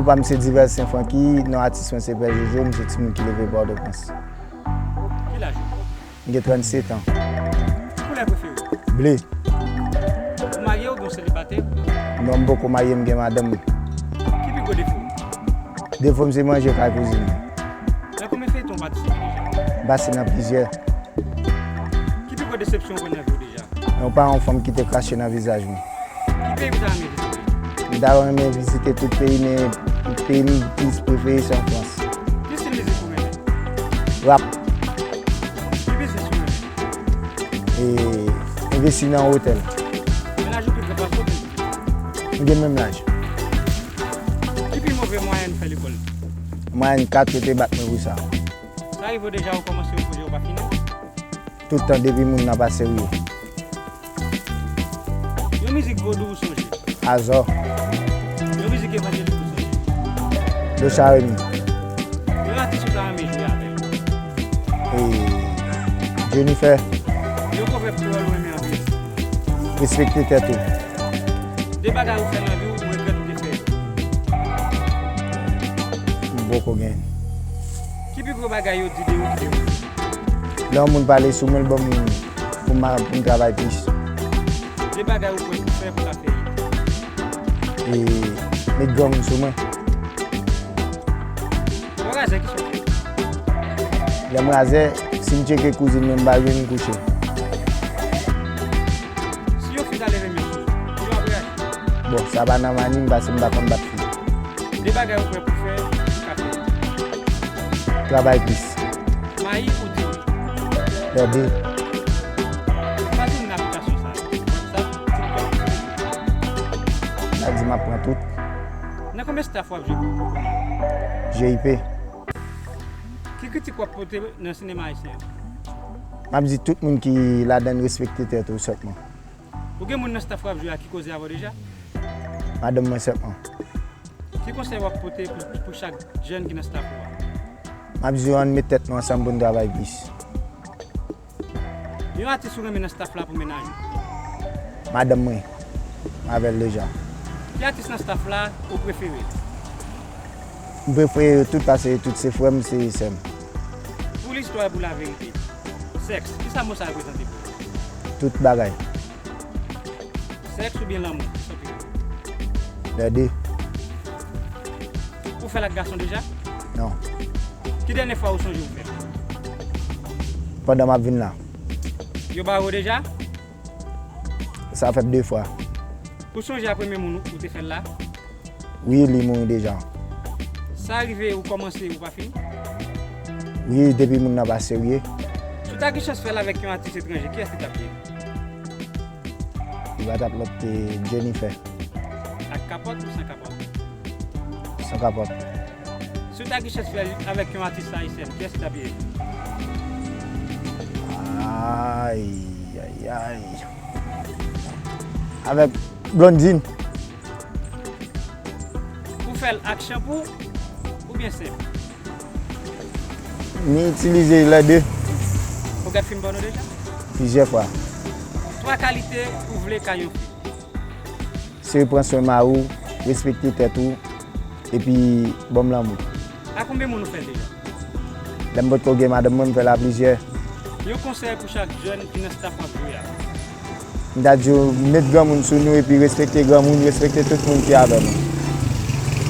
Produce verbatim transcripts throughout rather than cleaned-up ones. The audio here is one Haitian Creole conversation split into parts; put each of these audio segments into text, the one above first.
Pam se Divèlsen Francky, non atis mwen se Pè Jojo, m se timoun ki leve Pòtoprens. Ki laj ou? M gen trannset an. Ki koulè prefere w? Ble. Ou marye oubyen w selibatè? Non, m poko marye, m gen madanm mwen. Ki pi gwo defo w? Defo m se manje kay kouzin mwen. Nan konbyen feyton w patisipe deja? M pase nan plizyè. Ki pi gwo desepsyon w konn nan vi w deja? Yon paran yon fanm ki te krache nan vizaj mwen. Ki peyi ou ta renmen vizite? M ta renmen vizite tout peyi, men peyi m plis prefere se an Frans. Ki stil mizik ou renmen? Rap. Ki biznis ou renmen? E, envesti nan otèl. Mennaj ou pi gran pase w oubyen pi piti? M gen menm laj. Ki pi move mwayèn ou fè lekòl? Mwayèn kat, yo te bat mwen pou sa. Sa rive w deja ou kòmanse yon pwojè ou pa fini? Tout tan depi moun nan pa serye. Yon mizik vodou ou sonje? Azò. Yon mizik evanjelik ou sonje? Locha Remy. Yon atis ou ta renmen jwe avè l? E, Jennifer. Yon pwovèb kreyòl ou renmen anpil? Respekte tèt ou. De bagay ou fè nan vi w ou regrèt ou te fè yo? M poko gen. Ki pi gwo bagay yo di de ou ki deranj ou? Lè yon moun pale sou mwen, l ban m pou m, pou m travay plis. De bagay ou kwè pou fè pou ka fè it? E met granmoun sou mwen. Lè w razè, kisa w fè? Lè m razè, si m tcheke kouzin mwen, m pa jwenn, m kouche. Si yon fi ta leve men sou ou, kijan w ap reyaji? Bon, sa pa nan mani m, paske m pa konn bat fi. De bagay ou kwè pou fè pou ka fè it? Travay plis. Mayi ou diri? Lè de. Pa di m nan aplikasyon sa yo. WhatsApp, TikTok, Facebook. Sa di m ap pran tout. Nan konbyen staff w ap jwe pou, pou kounye a? G I P. Ki kritik w ap pote nan sinema ayisyen an? M ap di tout moun ki ladan l respekte tèt ou sèlman. Ou gen moun nan staff w ap jwe a ki koze avè w deja? Madanm mwen sèlman. Ki konsèy w ap pote pou, pou chak jèn ki nan staff ou a? M ap di yo ann met tèt nou ansanm pou n travay plis. Yon atis ou renmen nan staff la pou mennaj ou? Madanm mwen. M avè l deja. Ki atis nan staff la ou prefere? M prefere yo tout paske yo tout se frè m, se sè m. Pou listwa e pou laverite, sèks, kisa mo sa reprezante pou ou? Tout bagay. Sèks oubyen lanmou, kisa w prefere? Lè de. Ou fè l ak gason deja? Non. Ki dènye fwa ou sonje ou fè l? Pandan m ap vin la. Yo bare w deja? Sa fèt de fwa. Ou sonje a premye moun ou te fè l la? Wi, li mouri deja. Sa rive ou kòmanse ou pa fini? Wi, depi moun nan pa serye. Si w ta gen chans fè l avèk yon atis etranje, kiyès li t ap ye? Li pa t ap lòt ke Jennifer. Ak kapòt ou san kapòt? San kapòt. Si w ta gen chans fè l avèk yon atis ayisyèn, kiyès li t ap ye? Ay, ay, ay. Avèk Blondine. Ou fè l ak chanpou oubyen senp? M itilize lè de. Ou gad fim pòno deja? Plizyè fwa. Twa kalite ou vle kay yon fi? Se pran swen mari w, respekte tèt ou, epi ban m lanmou. A konbyen moun ou fè l deja? Lè m potko gen madanm mwen, m fè l a plizyè. Yon konsèy pou chak jèn ki nan staff w ap jwe a. M ta di yo, met granmoun sou nou epi respekte granmoun, respekte tout moun ki avè nou.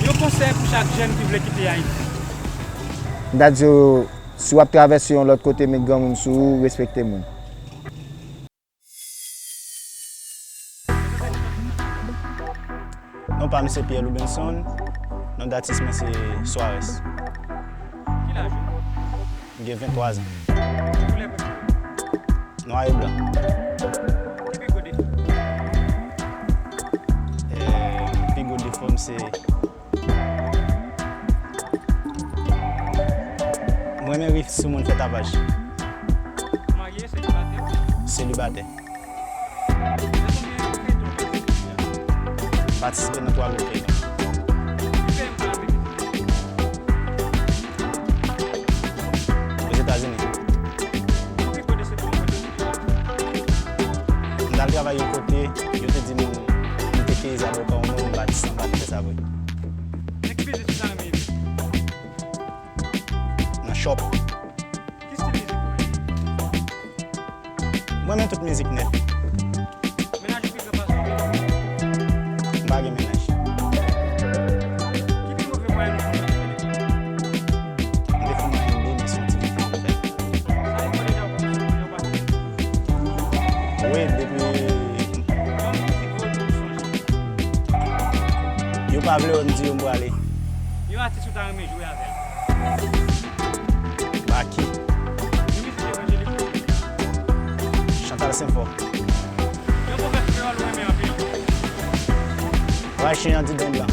Yon konsèy pou chak jèn ki vle kite Ayiti. M ta di yo, si w ap travèse yon lòt kote, met granmoun sou ou, respekte moun. Non pa m se Pierre Loubenson, non datis mwen se Soares. Ki laj ou? M gen venntwa zan. Ki koulè prefere w? Nwa e blan. Ki pi gwo defo w? Eh, pi gwo defo m se M renmen ri sou moun fè tavaj. Ou marye, selibatè? Selibatè. Nan konbyen feyton ou patisipe deja? Patisipe nan twa gwo feyton. Ki peyi ou ta renmen vizite? Ozetazini. Ki pi gwo desepsyon ou konn nan vi w? M t al travay yon kote, yo te di m, m te peye zaboka yon moun, m pa di san, m pa di fè sa vre. Nan ki biznis ou Chòp. Ki stil mizik ou renmen? Mwen renmen tout mizik nèt. Mennaj ou pi gran pase w? M pa gen mennaj. Ki pi move mwayen ou sonje fè lekòl? M te fè mwayen de, men se yon ti kite m fè. Sa rive w deja ou fè yon mwayen ou pa fè? Wi, depi. Yon mizik vodou ou sonje? Yo pa vle wè m di yo m prale. Yon atis ou ta renmen jwe avè l? Baky. Yon mizik evanjelik ou renmen? Chantal Saint-Fort. Yon pwovèb kreyòl ou renmen anpil? Ray chen an di bèl blan.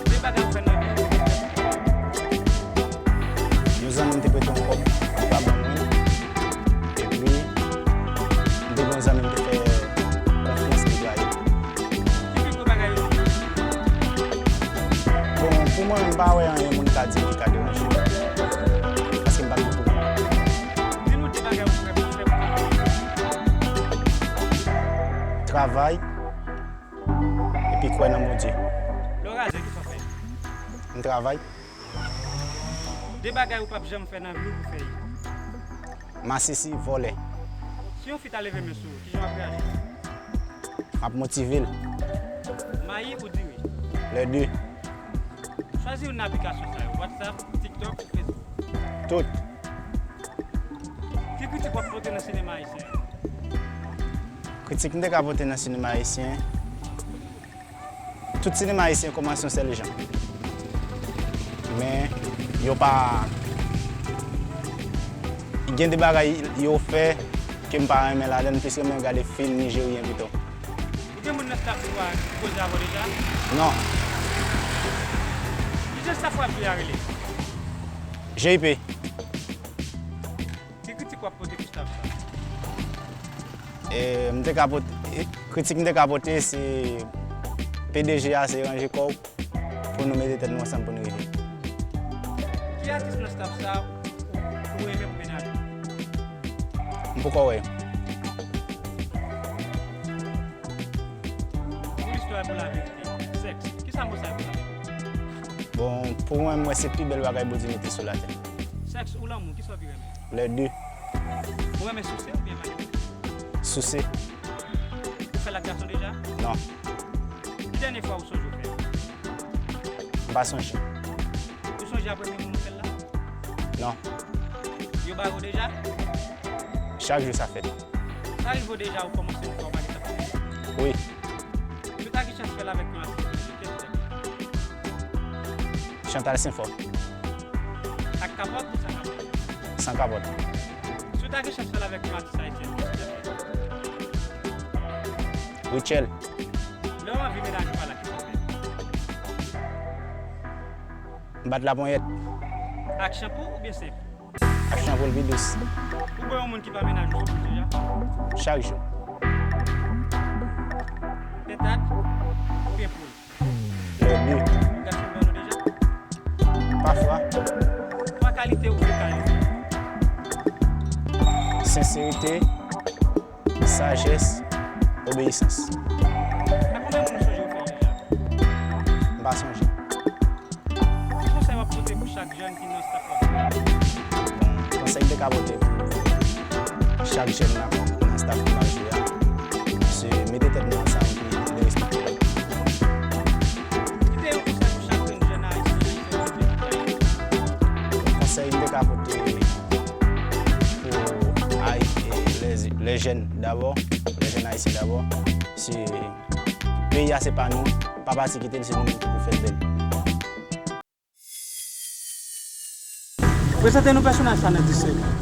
De bagay ou fè nan vi w ki te fè pou kè w kontan. Yon zanmi m te prete yon kòb, li pa ban mwen. Epi, m te gen yon zanmi m te fè konfyans, li trayi m. Ki pi gwo bagay ou di? Bon, pou mwen, m pa wè anyen moun ka di m ki ka deranje m. Paske m pa t okouran. Di nou de bagay ou fè pou, fè pou travay epi kwè nan Bondye. Lè w raze, kisa w fè? M travay. De bagay ou p ap janm fè nan vi w pou fè yo. Masisi, vòlè. Si yon fi ta leve men sou ou, kijan w ap reyaji? M ap motive l. Mayi ou diri? Lè de. Chwazi youn nan aplikasyon sa yo, WhatsApp, TikTok ou Facebook? Tout. Ki kritik w ap pote nan sinema ayisyen an? Kritik m te ka pote nan sinema ayisyen, tout sinema ayisyen kòmanse yon sèl jan. Men, yo pa, gen de bagay yo fè ke m pa renmen ladan l, m plis renmen gade fim nijeryen pito. Ou gen moun nan staff ou a ki koze avè w deja? Non. Kijan staff ou a ap jwe a rele? G I P. Ki kritik w ap pote pou staff sa? E, m te ka pote, e, kritik m te ka pote se P D G a se ranje kò w pou nou mete tèt nou ansanm pou nou rive. Ki atis nan staff sa ou, ou renmen pou mennaj ou? M poko wè. Pou listwa e pou laverite, sèks, kisa mo sa yo vle di? Bon, pou mwen, m wè se pi bèl bagay Bondye mete sou latè. Sèks ou lanmou, kisa w pi renmen? Lè de. Ou renmen souse oubyen manipile? Souse. Ou fè l ak gason deja? Non. Ki dènye fwa ou sonje ou fè l? M pa sonje. Ou sonje a premye moun ou fè l la? Non. Yo bare w deja? Chak jou sa fèt. Sa rive w deja ou kòmanse yon fwa ou pa gen tan fini? Wi. Si w ta gen chans fè l avèk yon atis etranje, kiyès ou t ap di? Chantal Saint-Fort. Ak kapòt ou san kapòt? San kapòt. Si w ta gen chans fè l avèk yon atis ayisyen, kiyès ou t ap di? Rutshelle. Lè w anvi mennaj ou pa la, kisa w fè? M bat laponyèt. Ak chanpou oubyen senp? Ak chanpou l pi dous. Ou bwè yon moun ki pa mennaj ou sou bouch deja? Chak jou. Pentad oubyen poul? Lè de. Ou gason ban nou deja? Pafwa. Twa kalite ou vle kalifye? Senserite, sajès, obeyisans. Ak konbyen moun ou sonje ou fè l deja? M pa sonje. Ki konsèy w ap pote pou chak jèn ki nan staff la? Bon, konsèy m te ka pote pou chak jèn nan, nan staff ki m ap jwe a, se mete tèt nou ansanm epi nou respekte lòt. Kite yon konsèy pou chak jèn, jèn ayisyen, ayisyen ki vle fè konsèy m te ka pote pou ay, e, les, les jeunes d'abord, les jeunes haïtiens d'abord, se peyi a se pa nou, pa pati kite l, se nou menm ki pou fè l bèl. Prezante nou pèsonaj sa nan dis segonn.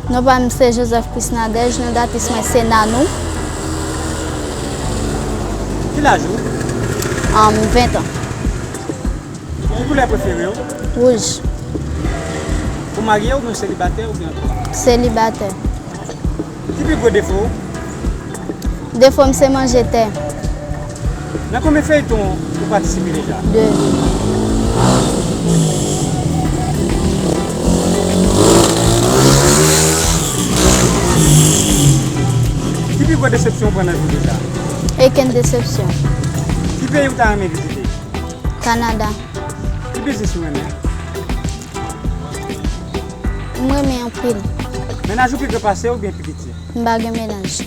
Non pa m se Joseph Chris Nadège, non datis mwen se Nanou. Ki laj ou? Am, ven an. Ki koulè prefere w? Wouj. Ou marye oubyen w selibatè oubyen an koup? Selibatè. Ki pi gwo defo w? Defo m se manje tè. Nan konbyen feyton ou patisipe deja? De. Ki pi gwo desepsyon ou pran nan vi w deja? Okenn desepsyon. Ki peyi ou ta renmen vizite? Kanada. Ki biznis ou renmen? M renmen anpil. Mennaj ou pi gran pase w oubyen pi piti? M pa gen mennaj.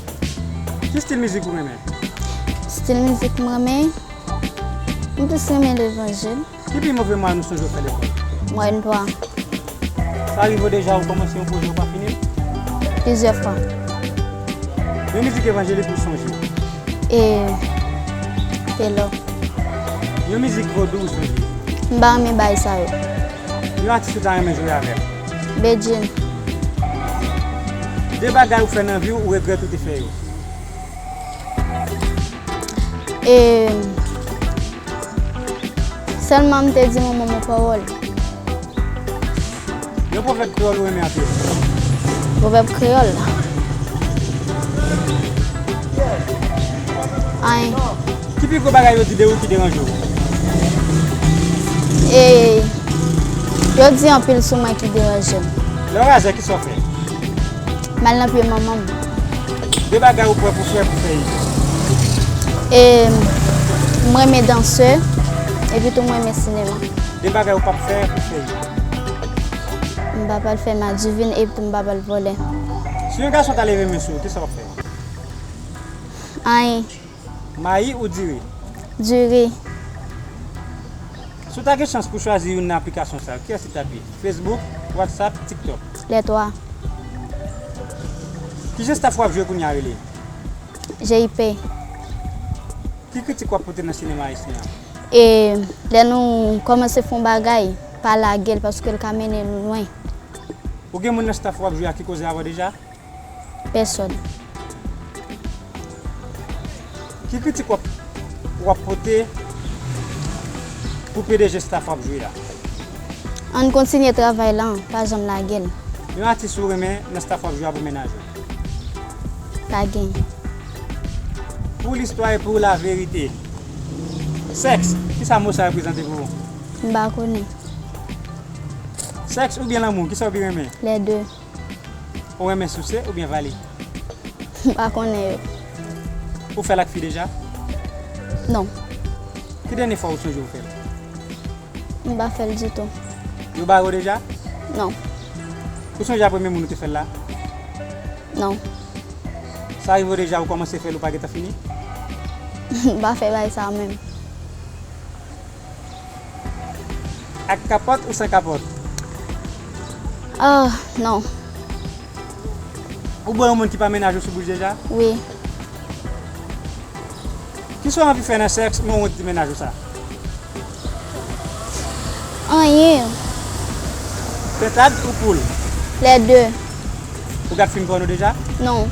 Ki stil mizik ou renmen? Stil mizik m renmen, m plis renmen levanjil. Ki pi move mwayèn ou sonje w fè lekòl? Mwayèn twa. Sa rive w deja ou kòmanse yon pwojè ou pa fini l? Plizyè fwa. Yon mizik evanjelik ou sonje? E, Telò. Yon mizik vodou ou sonje? M pa renmen bagay sa yo. Yon atis ou ta renmen jwe avè l? Bedjine. De bagay ou fè nan vi w ou regrèt ou te fè yo? E, sèlman m te di manman m yon pawòl. Yon pwovèb kreyòl ou renmen anpil? Pwovèb kreyòl? Anyen. Ki pi gwo bagay yo di de ou ki deranje w? E, yo di anpil sou mwen ki deranje m. Lè w razè, kisa w fè? M al nan pye manman m. De bagay ou prè pou fè pou fè yo? E, m renmen danse, epi tou m renmen sinema. De bagay ou p ap fè pou fè yo? M p ap al fè madivin, epi tou m p ap al vòlè. Si yon gason ta leve men sou ou, kisa w ap fè? Anyen. Mayi ou diri? Diri. Si w ta gen chans pou chwazi youn nan aplikasyon sa yo, kiyès li t ap ye? Facebook, WhatsApp, TikTok? Lè twa. Kijan staff w ap jwe kounye a rele? G I P. Ki kritik w ap pote nan sinema ayisyen an? E lè nou kòmanse fè yon bagay, pa lage l paske l ka mennen nou lwen. Ou gen moun nan staff w ap jwe a ki koze avè w deja? Pèsòn. Ki kritik w ap, w ap pote pou P D G staff w ap jwe a? Ann kontinye travay la, pa janm lage l. Yon atis ou renmen nan staff w ap jwe a pou mennaj ou? Pa gen. Pou listwa e pou laverite. Sèks, kisa mo sa reprezante pou ou? M pa konnen. Sèks oubyen lanmou, kisa w pi renmen? Lè de. Ou renmen souse oubyen vale? M pa konnen yo. Ou fè l ak fi deja? Non. Ki dènye fwa ou sonje ou fè l? M pa fè l ditou. Yo bare w deja? Non. Ou sonje a premye moun ou te fè l la? Non. Sa rive w deja ou kòmanse fè l ou pa gentan fini? M pa fè bagay sa menm. Ak kapòt ou san kapòt? Ah, non. Ou bwè yon moun ki pa mennaj ou sou bouch deja? Wi. Kisa w anvi fè nan sèks, men w wont di mennaj ou sa? Anyen. Pentad ou poul? Lè de. Ou gad fim pòno deja? Non.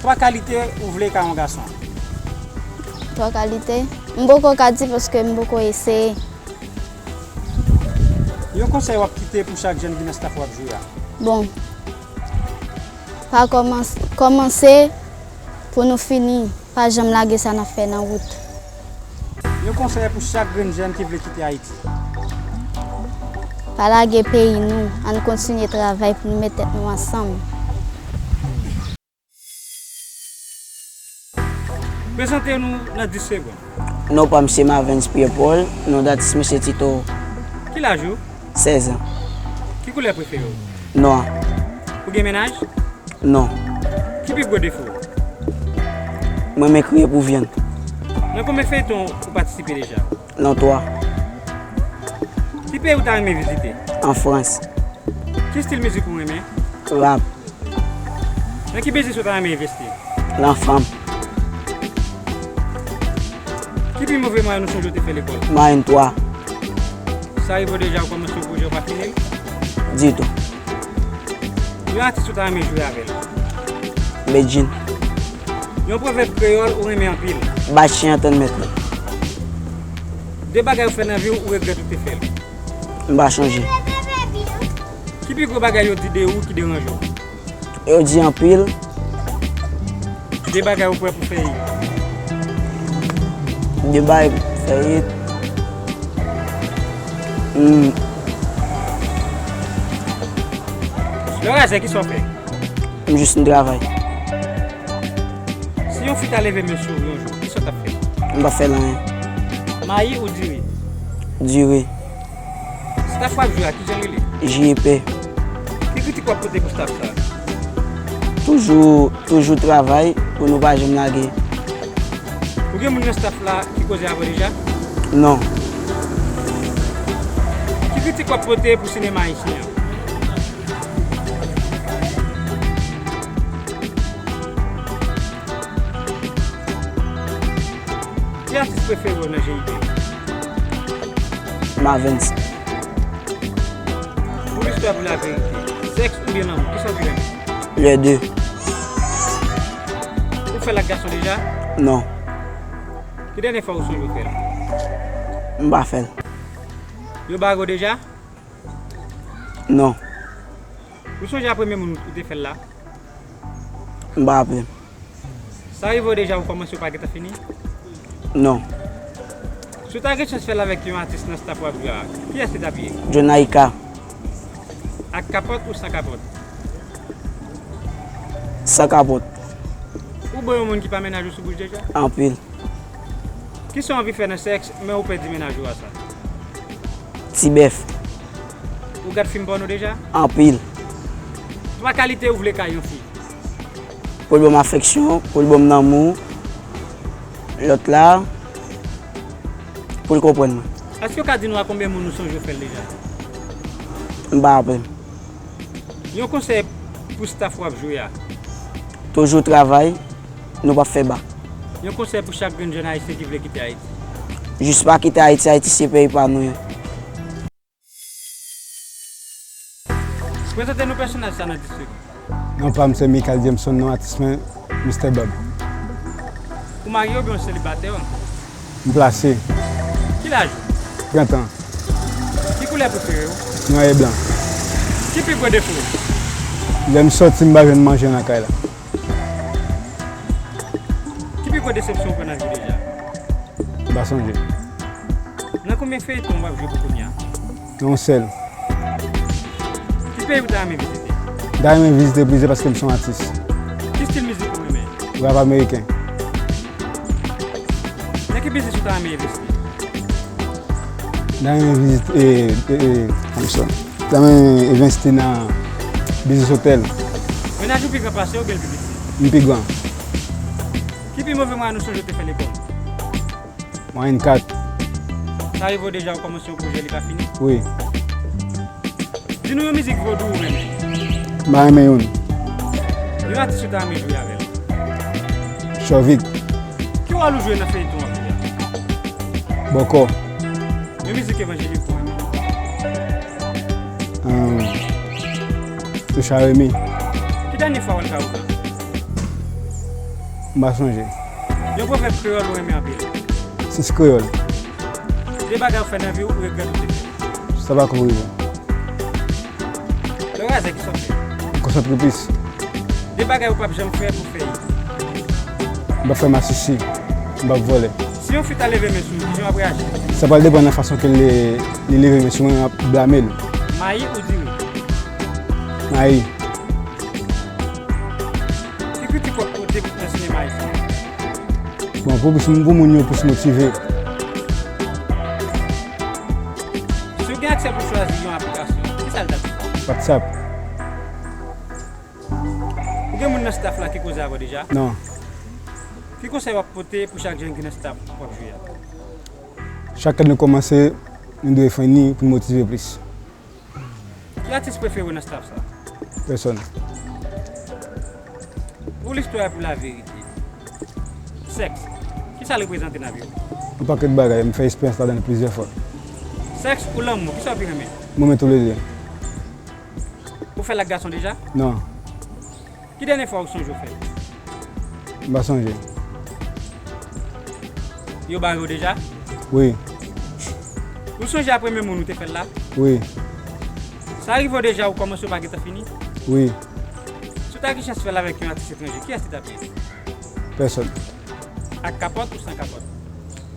Twa kalite ou vle kay yon gason? Twa kalite? M poko ka di paske m poko eseye. Yon konsèy w ap kite pou chak jèn ki nan staff w ap jwe a? Bon. Pa kòmans-, kòmanse pou nou fini. Pa janm lage sa n ap fè nan wout. Yon konsèy pou chak grenn jèn ki vle kite Ayiti. Pa lage peyi nou. Ann kontinye travay pou nou met tèt nou ansanm. Prezante nou nan dis segonn. Non pa m se Mavens Pierre Paul, non datis mwen se Tito. Ki laj ou? Sèz an. Ki koulè prefere w? Nwa. Ou gen mennaj? Non. Ki pi gwo defo w? Mwen renmen kriye pou vyann. Nan konbyen feyton ou patisipe deja? Nan twa. Ki peyi ou ta renmen vizite? An Frans. Ki stil mizik ou renmen? Rap. Nan ki biznis ou ta renmen envesti? Nan fanm. Ki pi move mwayèn ou sonje w te fè lekòl? Mwayèn twa. Sa rive w deja ou kòmanse yon pwojè ou pa fini l? Ditou. Yon atis ou ta renmen jwe avè l? Bedjine. Yon pwovèb kreyòl ou renmen anpil? Bat chen an tann mèt li. De bagay ou fè nan vi w ou regrèt ou te fè l? M pa chonje. Ki pi gwo bagay yo di de ou ki deranje w? Yo di anpil. De bagay ou prè pou fè it? De bagay pou fè it. Hmm. Lè w razè, kisa w fè? M jis m travay. Si yon fi ta leve men sou ou yon jou, kisa w t ap fè? M p ap fè l anyen. Mayi ou diri? Diri. Staff w ap jwe a, kijan l rele? J I P. Ki kritik w ap pote pou staff sa? Toujou, toujou travay pou nou pa janm lage. Ou gen moun nan staff la ki koze avè w deja? Non. Ki kritik w ap pote pou sinema ayisyen an? Ki atis prefere w nan G I P? Mavens. Pou listwa, pou laverite, sèks oubyen lanmou, kisa w pi renmen? Les deux. Ou fè l ak gason deja? Non. Ki dènye fwa ou sonje w fè l? M pa fè l. Yo bare w deja? Non. Ou sonje a premye moun ou te fè l la? M pa raple m. Sa rive w deja ou kòmanse ou pa gentan fini? Non. Si w ta gen chans fè l avèk yon atis nan staff w ap jwe a, kiyès li t ap ye? Jonaïka. Ak kapòt ou san kapòt? San kapòt. Ou bon yon moun ki pa mennaj ou sou bouch deja? Anpil. Kisa w anvi fè nan sèks, men ou pè di mennaj ou a sa? Ti bèf. Ou gad fim pòno deja? Anpil. Twa kalite ou vle kay yon fi? Pou l ban m afeksyon, pou l ban m lanmou. Lòt la, pou l konprann mwen. Èske w ka di nou a konbyen moun ou sonje w fè l deja? M pa raple m. Yon konsèy pou staff w ap jwe a. Toujou travay, nou p ap fè bak. Yon konsèy pou chak grenn jèn ayisyen ki vle kite Ayiti. Jis pa kite Ayiti, Ayiti se peyi pa nou ye. Prezante nou pèsonaj sa nan distri. Non pa m se Michael Jameson, non atis mwen Mister Bob. Ou marye oubyen w selibatè? M plase. Ki laj ou? Trant an. Ki koulè prefere w? Nwa e blan. Ki pi gwo defo w? Lè m sòti, m pa jwenn manje nan kay la. Ki pi gwo desepsyon ou pran nan vi w deja? M pa sonje. Nan konbyen feyton w ap jwe pou kounye a? Nan yon sèl. Ki peyi ou ta renmen vizite? M ta renmen vizite plizyè paske m se yon atis. Ki estil mizik ou renmen? Rap ameriken. Nan ki biznis ou ta renmen envesti? M ta renmen vizite, e, e, e, kòmsa. M ta renmen envesti nan biznis otèl. Mennaj ou pi gran pase w oubyen l pi piti? M pi gran. Ki pi move mwayèn ou sonje w te fè lekòl? Mwayèn kat. Sa rive w deja ou kòmanse yon pwojè li pa fini? Wi. Di nou yon mizik vodou ou renmen. M pa renmen youn. Yon atis ou ta renmen jwe avè l? Chovik. Ki wòl ou jwe nan feyton w ap jwe a? Bòkò. Yon mizik evanjelik ou renmen? Ahn, Richard Remy. Ki dènye fwa w al kay ou? M pa sonje. Yon pwovèb kreyòl ou renmen anpil? Sis kreyòl. De bagay ou fè nan vi w ou regrèt ou te fè? Sa pako rive. Lè w razè, kisa w fè? M konsantre plis. De bagay ou p ap janm fè pou fè yo. M p ap fè masisi. M p ap vòlè. Si yon fi ta leve men sou ou, kijan w ap reyaji? Sa pral depann nan fason ke li, li leve men sou mwen, m ap blame l. Mayi ou diri? Mayi. Ki kritik w ap pote nan sinema ayisyen? Bon, pou, pou, pou moun yo plis motive. Si w gen aksè pou chwazi yon aplikasyon, kisa l t ap ye? WhatsApp. Ou gen moun nan staff la ki koze avè w deja? Non. Ki konsèy w ap pote pou chak jèn ki nan staff w ap jwe a? Chak lè nou kòmanse, nou dwe fini pou n motive plis. Ki atis prefere w nan staff sa? Pèsòn. Pou listwa e pou laverite, sèks, kisa l reprezante nan vi w? Yon pakèt bagay, m fè esperyans ladan l plizyè fwa. Sèks ou lanmou, kisa w pi renmen? M renmen toulede. Ou fè l ak gason deja? Non. Ki dènye fwa ou sonje w fè l? M pa sonje. Yo bare w deja? Wi. Ou sonje a premye moun ou te fè l la? Wi. Sa rive w deja ou kòmanse ou pa gentan fini? Wi. Si w ta gen chans fè l avèk yon atis etranje, kiyès li t ap ye? Pèsòn. Ak kapòt ou san kapòt?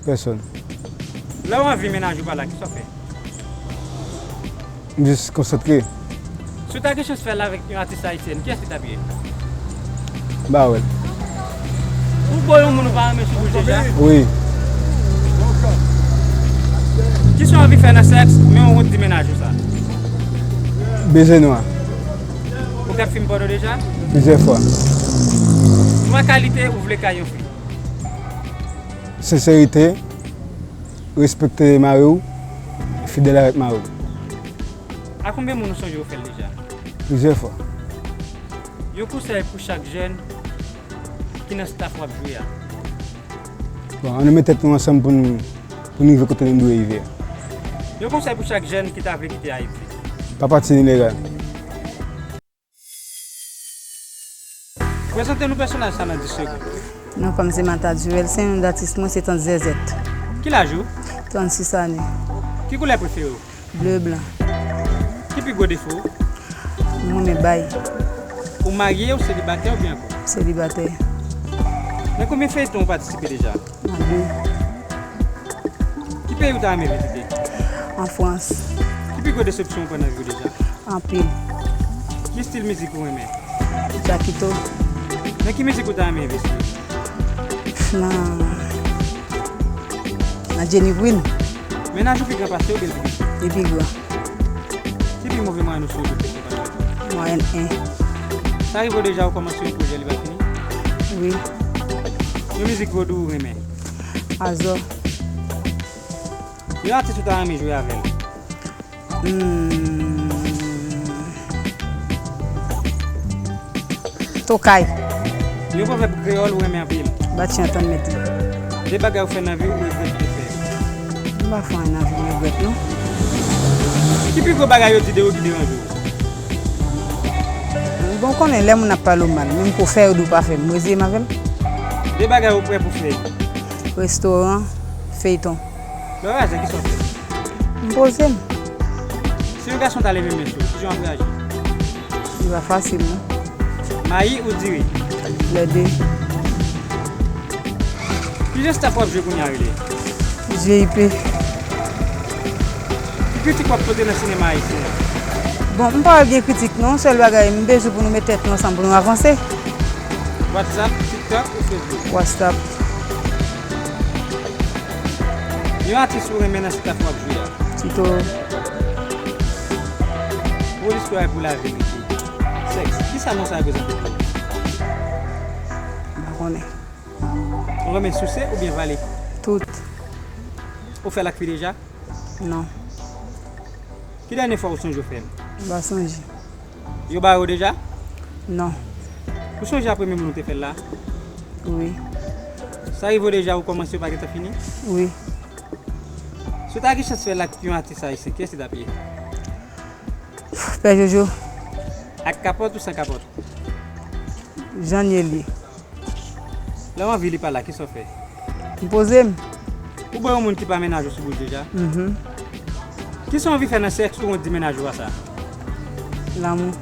Pèsòn. Lè w anvi mennaj ou pa la, kisa w fè? M jis konsantre. Si w ta gen chans fè l avèk yon atis ayisyèn, kiyès li t ap ye? M pa wè l. Ou bo yon moun ou pa renmen sou bouch deja? Wi. Kisa w anvi fè nan sèks, men ou wont di mennaj ou sa? Beze nwa. Tèt fim pòno deja? Plizyè fwa. Twa kalite ou vle kay yon fi? Senserite, respekte mari w, fidèl avèk mari w. A konbyen moun ou sonje ou fè l deja? Plizyè fwa. Yon konsèy pou chak jèn ki nan staff w ap jwe a. Bon, ann met tèt nou ansanm pou n, pou n rive kote nou dwe rive a. Yon konsèy pou chak jèn ki ta vle kite Ayiti. Pa pati ilegal. Prezante nou pèsonaj sa nan dis segonn. Non pa m se Mata Duel, se yon datis mwen se Tant Zèzèt. Ki laj ou? Trannsis ane. Ki koulè prefere w? Ble blan. Ki pi gwo defo w? M renmen bay. Ou marye, ou selibatè oubyen an koup? Selibatè. Nan konbyen feyton ou patisipe deja? Nan de. Ki peyi ou ta renmen vizite? An Frans. Ki pi gwo desepsyon ou pran nan vi w deja? Anpil. Ki estil mizik ou renmen? Jakito. Nan ki mizik ou ta renmen envesti? Nan, nan Jenny Queen. Mennaj ou pi gran pase w oubyen l pi piti? Li pi gran. Ki pi move mwayen ou sonje ou te fè pandan letan? Mwayèn en. Sa rive w deja ou kòmanse yon pwojè li pa fini? Wi. Yon mizik vodou ou renmen? Azò. Yon atis ou ta renmen jwe avè l? Hmm. Tokay. Yon pwovèb kreyòl ou renmen anpil? Batje antann mèt li. De bagay ou fè nan vi w ou regrèt ou te fè yo? M pa fè anyen nan vi m regrèt non. Ki pi gwo bagay yo di de ou ki deranje w? Bon, ou konnen lè moun ap pale w mal, menm pou fè yo di w pa fè, m reziye m avè l. De bagay ou prè pou fè yo? Restoran, feyton. Lè w raje, kisa w fè? M poze m. Si yon gason ta leve men sou ou, kijan w ap reyaji? Li pa fasil non. Mayi ou diri? Lè de. Kijan staff w ap jwe kounye a rele? J I P. Ki kritik w ap pote nan sinema ayisyen an? Bon, m pa wè gen kritik non, sèl bagay, m bezwen pou nou met tèt nou ansanm pou nou avanse. WhatsApp, TikTok ou Facebook? WhatsApp. Yon atis ou renmen nan staff w ap jwe a? Tito. Pou listwa e pou laverite. Sèks, kisa non sa reprezante pou ou? M pa konnen. Ou renmen souse oubyen vale? Tout. Ou fè l ak fi deja? Non. Ki dènye fwa ou sonje ou fè l? M pa sonje. Yo ba ou deja? Non. Ou sonje a premye moun ou te fè l la? Wi. Sa rive w deja ou kòmanse ou pa gentan fini? Wi. Si w ta gen chans fè l ak yon atis ayisyen, kiyès li t ap ye? Pè Jojo. Ak kapòt ou san kapòt? Jan l ye l ye. Lè w anvi li pa la, kisa w fè? M poze m. Ou bwè yon moun ki pa mennaj ou sou bouch deja? Mhm. Kisa w anvi fè nan sèks ou wont di mennaj ou a sa? Lanmou.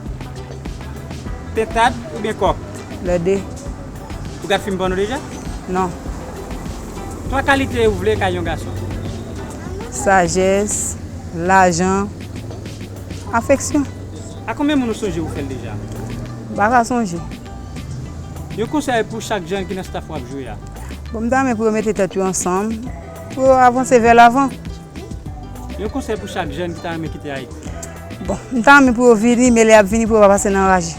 Pentad oubyen kòk? Lè de. Ou gad fim pòno deja? Non. Twa kalite ou vle kay yon gason? Sajès, lajan, afeksyon. A konbyen moun ou sonje ou fè l deja? M pa ka sonje. Yon konsèy pou chak jèn ki nan staff w ap jwe a. Bon, m ta renmen pou yo mete tèt yo ansanm, pou yo avanse vè lavan. Yon konsèy pou chak jèn ki ta renmen kite Ayiti. Bon, m ta renmen pou yo vini, men lè y ap vini, pou yo pa pase nan raje.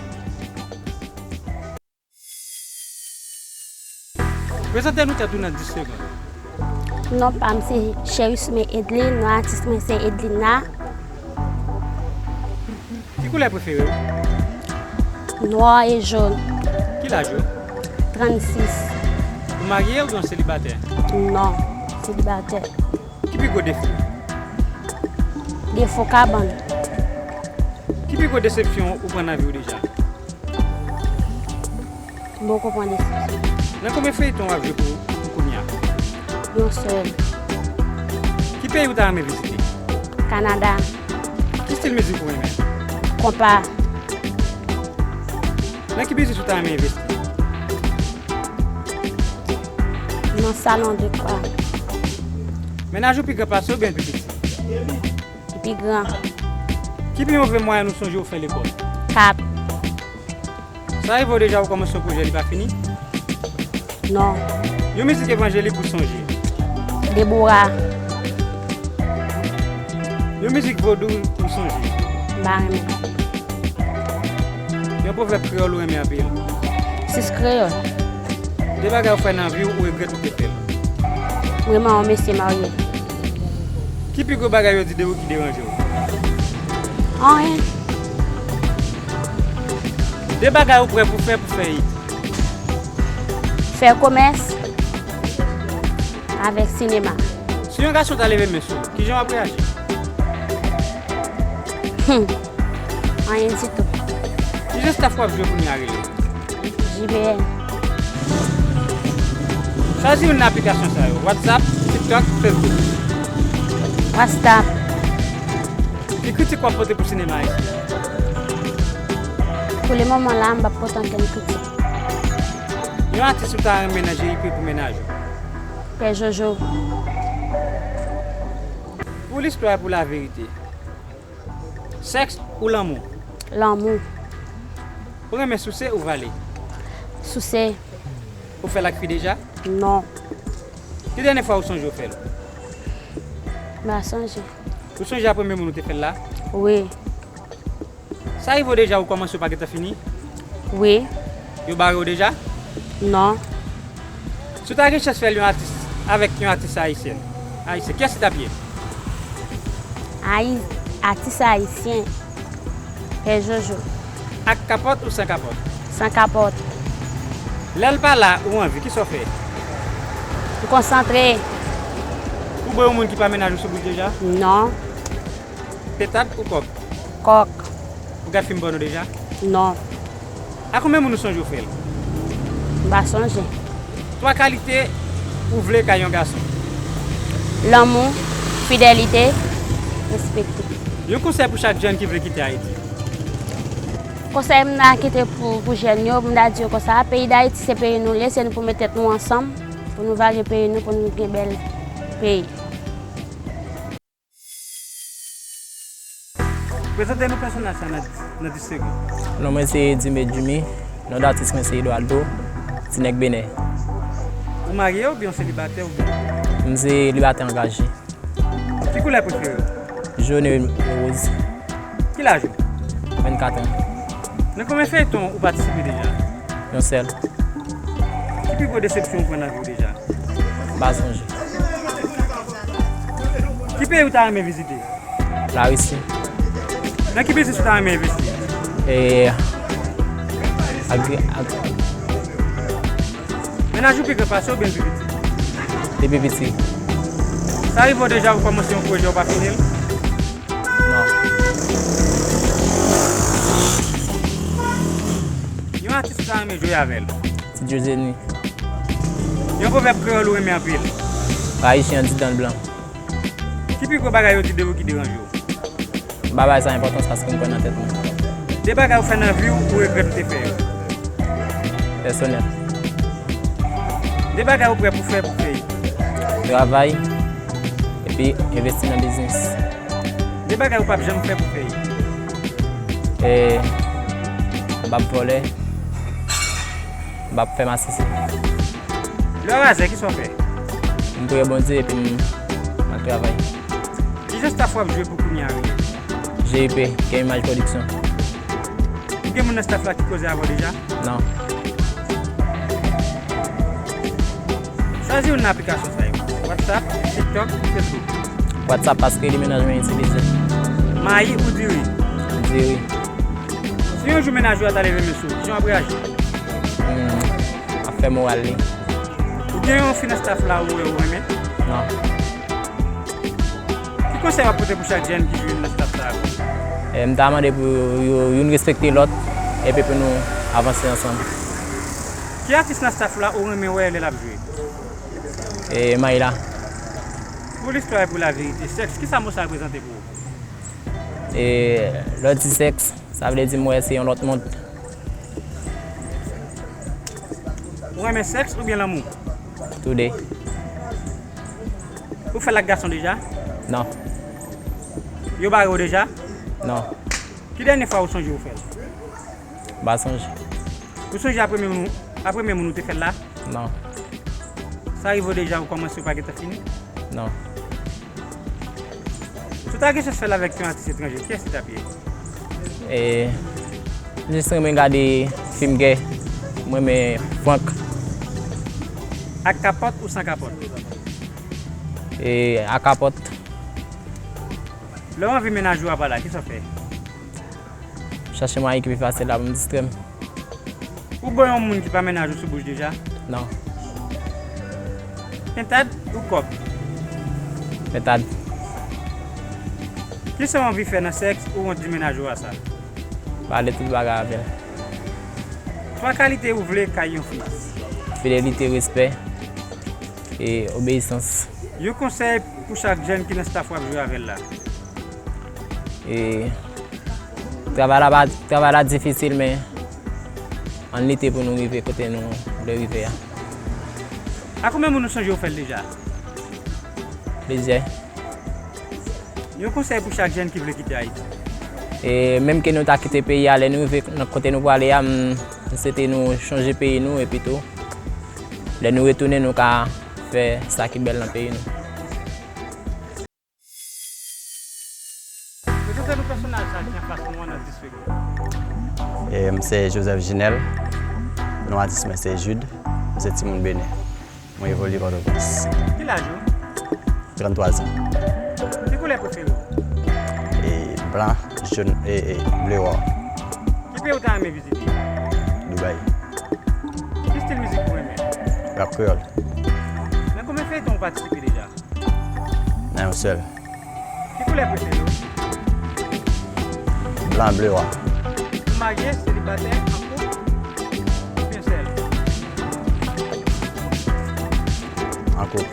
Prezante nou tèt ou nan dis segonn. Non pa m se Cherisme Edlin, non atis mwen se Edlina. Ki koulè prefere w? Nwa e jòn. Ki laj ou? Trannsis. Ou marye oubyen w selibatè? Non, selibatè. Ki pi gwo defo? Defo kabann. Ki pi gwo desepsyon ou pran nan vi w deja? M poko pran desepsyon. Nan konbyen feyton w ap jwe pou, pou kounye a? Yon sèl. Ki peyi w ta renmen vizite? Kanada. Ki estil mizik ou renmen? Konpa. Nan ki biznis ou ta renmen envesti? Nan salon de kwa. Mennaj ou pi gran pase w oubyen l pi piti? Li pi gran. Ki pi move mwayèn ou sonje ou fè lekòl? Kat. Sa rive w deja ou kòmanse yon pwojè li pa fini? Non. Yon mizik evanjelik ou sonje? Debora. Yon mizik vodou ou sonje? M pa renmen. Yon pwovèb kreyòl ou renmen anpil. Sis kreyòl. De bagay ou fè nan vi w ou regrèt ou te fè l. M renmen yon mesye marye. Ki pi gwo bagay yo di de ou ki deranje w? Anyen. De bagay ou prè pou fè pou fè it. Fè komès avèk sinema. Si yon gason ta leve men sou ou, kijan w ap reyaji? Hmm. Anyen ditou. Kijan staff w ap jwe kounye a rele? J B N. Chwazi youn nan aplikasyon sa yo, WhatsApp, TikTok, Facebook. WhatsApp. Ki kritik w ap pote pou sinema ayisyen? Pou le moman la, m p ap pote ankenn kritik. Yon atis ou ta renmen nan G I P pou mennaj ou? Pè Jojo. Pou listwa e pou laverite. Sèks ou lanmou? Lanmou. Ou renmen souse ou vale? Souse. Ou fè l ak fi deja? Non. Ki dènye fwa ou sonje ou fè l? M pa sonje. Ou sonje a premye moun ou te fè l la? Wi. Sa rive w deja ou kòmanse ou pa gentan fini? Wi. Yo bare w deja? Non. Si w ta gen chans fè l yon atis, avèk yon atis ayisyèn, ayisyen, kiyès li t ap ye? Ayi-, atis ayisyen, Pè Jojo. Ak kapòt ou san kapòt? San kapòt. Lè l pa la, ou anvi, kisa w fè? M konsantre. Ou bwè yon moun ki pa mennaj ou sou bouch deja? Non. Petad ou kòk? Kòk. Ou gad fim pòno deja? Non. A konbyen moun ou sonje ou fè l? M pa sonje. Twa kalite ou vle kay yon gason? Lanmou, fidelite, respekte. Yon konsèy pou chak jèn ki vle kite Ayiti. Konsèy m ta kite pou, pou jèn yo, m ta di yo konsa, peyi Dayiti se peyi nou l ye, se nou pou met tèt nou ansanm, pou nou valye peyi nou, pou nou gen bèl peyi. Prezante nou pèsonaj sa nan, nan dis segonn. Non mwen se Dime Jimmy, non datis mwen se Eduardo, ti nèg Benè. Ou marye oubyen w selibatè oubyen? M selibatè angaje. Ki koulè prefere w? Jòn e woz. Ki laj ou? Vennkat an. Nan konbyen feyton ou patisipe deja? Yon sèl. Ki pi gwo desepsyon ou pran nan vi w deja? M pa sonje. Ki peyi ou ta renmen vizite? Larisi. Nan ki biznis ou ta renmen envesti? E, agri-, agri-, Mennaj ou pi gran pase w oubyen l pi piti? Li pi piti. Sa rive w deja ou kòmanse yon pwojè ou pa fini l? Non. Yon atis ou ta renmen jwe avè l? Ti Dieudonné. Yon pwovèb kreyòl ou renmen anpil? Ayisyen andidan l blan. Ki pi gwo bagay yo di de ou ki deranje w? M pa bay sa enpòtans paske m kwè nan tèt mwen. De bagay ou fè nan vi w ou regrèt ou te fè yo? Pèsonèl. De bagay ou prè pou fè pou fè yo? Travay, epi envesti nan biznis. De bagay ou p ap janm fè pou fè yo? E, m p ap vòlè. M p ap fè masisi. Lè w razè, kisa w fè? M priye Bondye epi m, m al travay. Kijan staff w ap jwe pou kounye a rele? G I P, Gen Imaj Pwodiksyon. Ou gen moun nan staff la ki koze avè w deja? Non. Chwazi youn nan aplikasyon sa yo. WhatsApp, TikTok, Facebook. WhatsApp paske li mennaj mwen itilize. Mayi ou diri? Diri. Si yon jou mennaj ou a ta leve men sou ou, kijan w ap reyaji? Hmm, ap fè moral li. Ou gen yon fi nan staff la ou wè ou renmen? Non. Ki konsèy w ap pote pou chak jèn ki jwe nan staff sa a? E, m ta mande pou yo, youn respekte lòt, epi pou nou avanse ansanm. Ki atis nan staff la ou renmen wè lè l ap jwe? E, Mayla. Pou listwa e pou laverite, sèks, kisa mo sa reprezante pou ou? E, lè w di sèks, sa vle di m wè se yon lòt mond. Ou renmen sèks oubyen lanmou? Toude. Ou fè l ak gason deja? Non. Yo bare w deja? Non. Ki dènye fwa ou sonje ou fè l? M pa sonje. Ou sonje a premye moun, a premye moun ou te fè l la? Non. Sa rive w deja ou kòmanse ou pa gentan fini? Non. Si w ta gen chans fè l avèk yon atis etranje, kiyès li t ap ye? E, M jis renmen gade fim gè. M renmen Frank. Ak kapòt ou san kapòt? E, ak kapòt. Lè w anvi mennaj ou a pa la, kisa w fè? Chache mwayen ki pi fasil la pou m distrè m. Ou bon yon moun ki pa mennaj ou sou bouch deja? Non. Pentad ou kòb? Pentad. Kisa w anvi fè nan sèks ou wont di mennaj ou a sa? Pale tout bagay avè l. Twa kalite ou vle kay yon fi? Fidelite, respè e obeyisans. Yon konsèy pou chak jèn ki nan staff w ap jwe avè l la. E, travay la pa, travay la difisil, men ann lite pou nou rive kote nou vle rive a. A konbyen moun ou sonje ou fè l deja? Plizyè. Yon konsèy pou chak jèn ki vle kite Ayiti. E menm ke nou ta kite peyi a, lè nou rive nan kote nou prale a, m, m swete nou chonje peyi nou, epi tou, lè nou retounen, nou ka fè sa ki bèl nan peyi nou. Prezante nou pèsonaj sa ki anfas nou an nan dis segonn. E, m se Joseph Ginel. Non atis mwen se Jude. M se timoun Benin. Mwen evolye Pòtoprens. Ki laj ou? Tranntwa zan. Ki koulè prefere w? E, blan, jòn, e, e, ble wa. Ki peyi w ta renmen vizite? Dubai. Ki stil mizik ou renmen? Rap kreyòl. Nan konbyen feyton ou patisipe deja? Nan yon sèl. Ki koulè prefere w? Blan, ble wa. Ou marye, selibatè, an koup, oubyen sèl? An koup.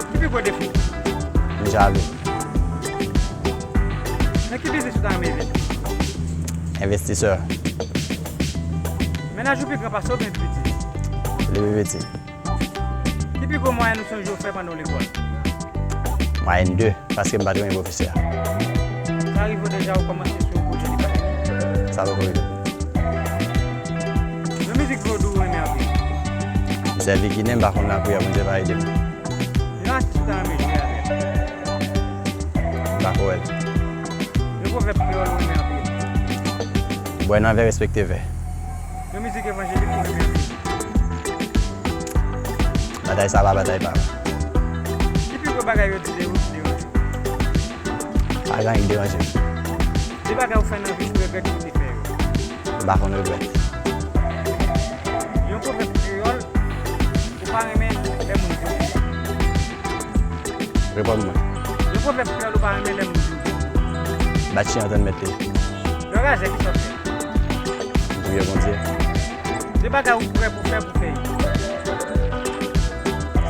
Ki pi gwo defi w? M jalou. Nan ki biznis ou ta renmen envesti? Envestisè. Mennaj ou pi gran pase w oubyen pi piti? Li pi piti. Ki pi gwo mwayèn ou sonje w fè pandan w lekòl? Mwayèn de, paske m pa t renmen pwofesè a. Sa rive w deja ou kòmanse sou yon pwojè li pa fini? Sa poko rive m. Yon mizik vodou ou renmen anpil? M sèvi Ginen, m pa konn lapriyè, Bondye pa ede m. Yon atis ou ta renmen jwe avè l? M pa ko wè l. Yon pwovèb kreyòl ou renmen anpil? Bwè nan vè, respekte vè. Yon mizik evanjelik ou renmen anpil? Batay sa pa batay pa m. Ki pi gwo bagay yo di de ou ki deranje w? Pa gen anyen ki deranje m. De bagay ou fè nan vi ou regrèt ou te fè yo? M pa konn regrèt. Yon pwovèb kreyòl ou pa renmen lè moun di w. Reponn mwen. Yon pwovèb kreyòl ou pa renmen lè moun di w. Bat chen an tann mèt li. Lè w razè, kisa w fè? M priye Bondye. De bagay ou prè pou fè pou fè yo.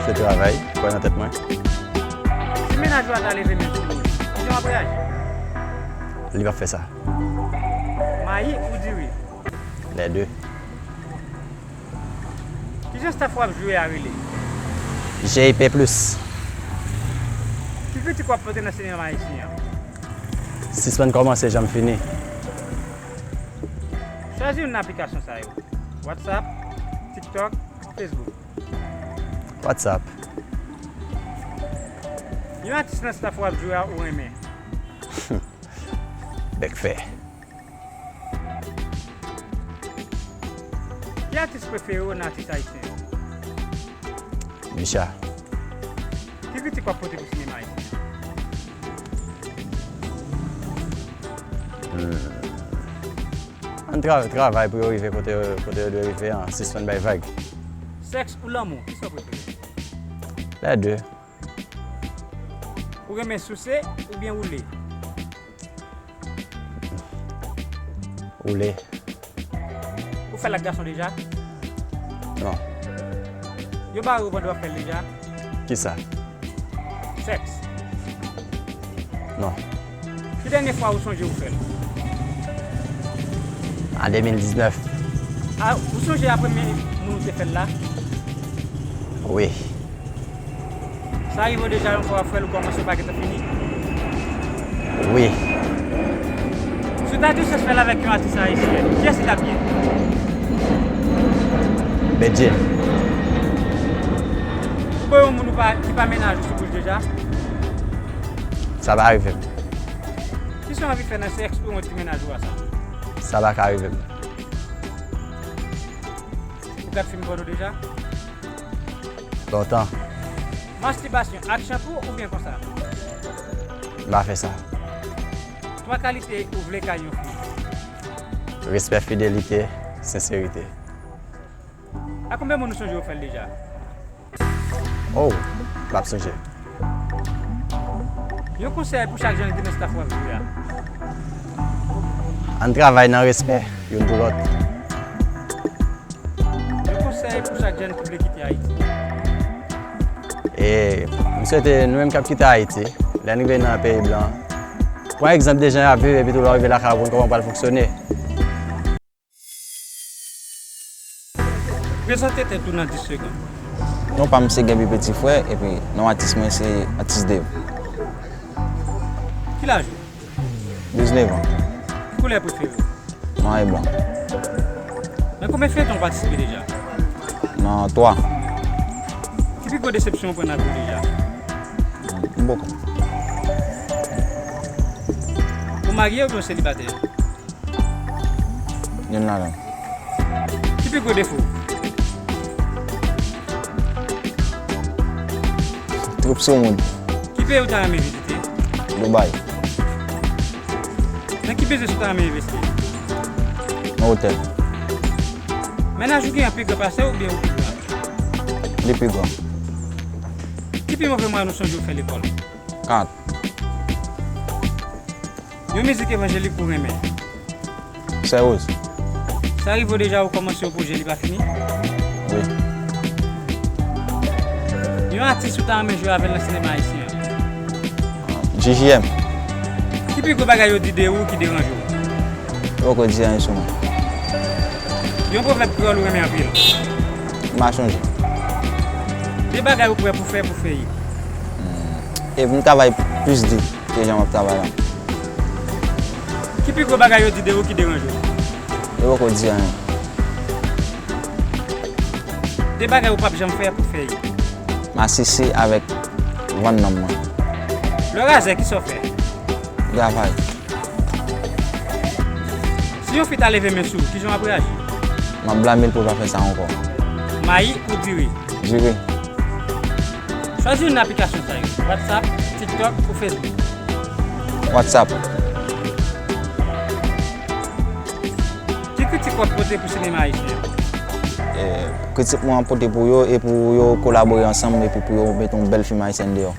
Se travay, kwè nan tèt mwen. Si mennaj ou a ta leve men sou ou, kijan w ap reyaji? Li p ap fè sa. Mayi ou diri? Lè de. Kijan staff w ap jwe a rele? G I P plus. Ki kritik w ap pote nan sinema ayisyen an? Sispann kòmanse jan m fini. Chwazi youn nan aplikasyon sa yo: WhatsApp, TikTok, Facebook. WhatsApp. Yon atis nan staff w ap jwe a ou renmen? Bèk fè. Ki atis prefere w nan atis ayisyen yo? Micha. Ki kritik w ap pote pou sinema ayisyen? Hmm. Ann tra-, travay pou yo rive kote, kote yo dwe rive an, sispann bay vag. Sèks ou lanmou, kisa w prefere? Lè de. Ou renmen souse oubyen woule? Woule. Ou fè l ak gason deja? Non. Yo bare w pandan w ap fè l deja? Kisa? Sèks. Non. Ki dènye fwa ou sonje ou fè l? An de mil diznèf. A, ou sonje a premye moun ou te fè l la? Wi. Sa rive w deja yon fwa w ap fè l ou kòmanse w pa gentan fini? Wi. Si w ta di w sèche fè l avèk yon atis ayisyen, kiyès li t ap ye? Bedjine. Ou bon yon moun ou pa, ki pa mennaj ou sou bouch deja? Sa pa rive m. Kisa w anvi fè nan sèks ou wont di mennaj ou a sa? Sa pa ka rive m. Ou gad fim pòno deja? Lontan. Mastibasyon ak chanpou oubyen konsa? M pa fè sa. Twa kalite ou vle kay yon fi? Respè, fidelite, senserite. A konbyen moun ou sonje ou fè l deja? Oh, m ap sonje. Yon konsèy pou chak jèn ki nan staff w ap jwe a. Ann travay nan respè, youn pou lòt. Yon konsèy pou chak jèn ki vle kite Ayiti. E, m swete nou menm k ap kite Ayiti, lè n rive nan peyi blan, pran egzanp de jan y ap viv, epi tou lè w rive lakay ou konn kòman w pral fonksyone. Prezante tèt ou nan dis segonn. Non pa m se Gaby Petit Frère, epi non atis mwen se Atis Dave. Ki laj ou? Diznèf an. Ki koulè prefere w? Nwa e blan. Nan konbyen feyton ou patisipe deja? Nan twa. Ki pi gwo desepsyon ou pran nan vi w deja? M poko. Ou marye oubyen w selibatè? Youn ladan. Ki pi gwo defo w? Twòp sou moun. Ki peyi w ta renmen vizite? Dubai. Nan ki biznis ou ta renmen envesti? Nan otèl. Mennaj ou gen an pi gran pase w oubyen ou pi gran? Li pi gran. Ki pi move mwayèn ou sonje ou fè lekòl? Kat. Yon mizik evanjelik ou renmen? Sè Woz. Sa rive w deja ou kòmanse yon pwojè li pa fini? Wi. Yon atis ou ta renmen jwe avè l nan sinema ayisyen an? J J M. Ki pi gwo bagay yo di de ou ki deranje w? Yo poko di anyen sou mwen. Yon pwovèb kreyòl ou renmen anpil? M pa chonje. De bagay ou prè pou fè pou fè yo? Hmm. E pou m travay plis di ke jan m ap travay la. Ki pi gwo bagay yo di de ou ki deranje w? Yo poko di anyen. De bagay ou p ap janm fè pou fè yo? M asisi avèk vann nanm mwen. Lè w razè, kisa w fè? Travay. Si yon fi ta leve men sou ou, kijan w ap reyaji? M ap blame l pou l pa fè sa ankò. Mayi ou diri? Diri. Chwazi youn nan aplikasyon sa yo, WhatsApp, TikTok ou Facebook. WhatsApp. Ki kritik w ap pote pou sinema ayisyen an? Eh, kritik mwen ap pote pou yo, e pou yo kolabore ansanm, epi pou yo mete yon bèl fim ayisyèn deyò.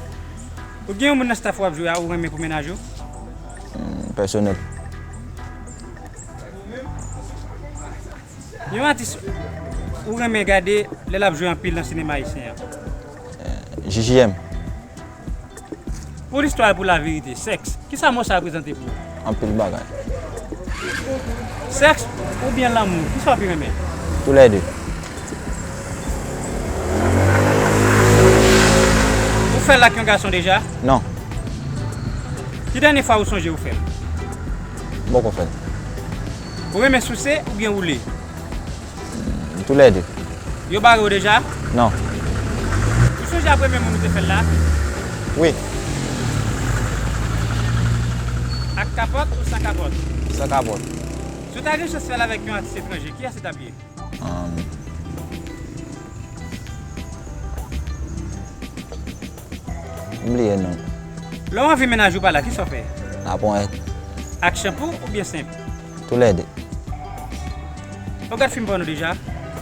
Ou gen yon moun nan staff w ap jwe a ou renmen pou mennaj ou? Hmm, pèsonèl. Yon atis ou renmen gade lè l ap jwe anpil nan sinema ayisyen an? Eh, J J M. Pou listwa e pou laverite, sèks, kisa mo sa reprezante pou ou? Anpil bagay. Sèks oubyen lanmou, kisa w pi renmen? Toulède. Ou fè l ak yon gason deja? Non. Ki dènye fwa ou sonje ou fè l? M poko fè l. Ou renmen souse oubyen woule? Toulède. Yo bare w deja? Non. Ou sonje a premye moun ou te fè l la? Wi. Ak kapòt ou san kapòt? San kapòt. Si w ta gen chans fè l avèk yon atis etranje, kiyès li t ap ye? Ahn, m bliye non. Lè w anvi mennaj ou pa la, kisa w fè? N ap pran. Ak chanpou oubyen senp? Toulède. Ou gad fim pòno deja?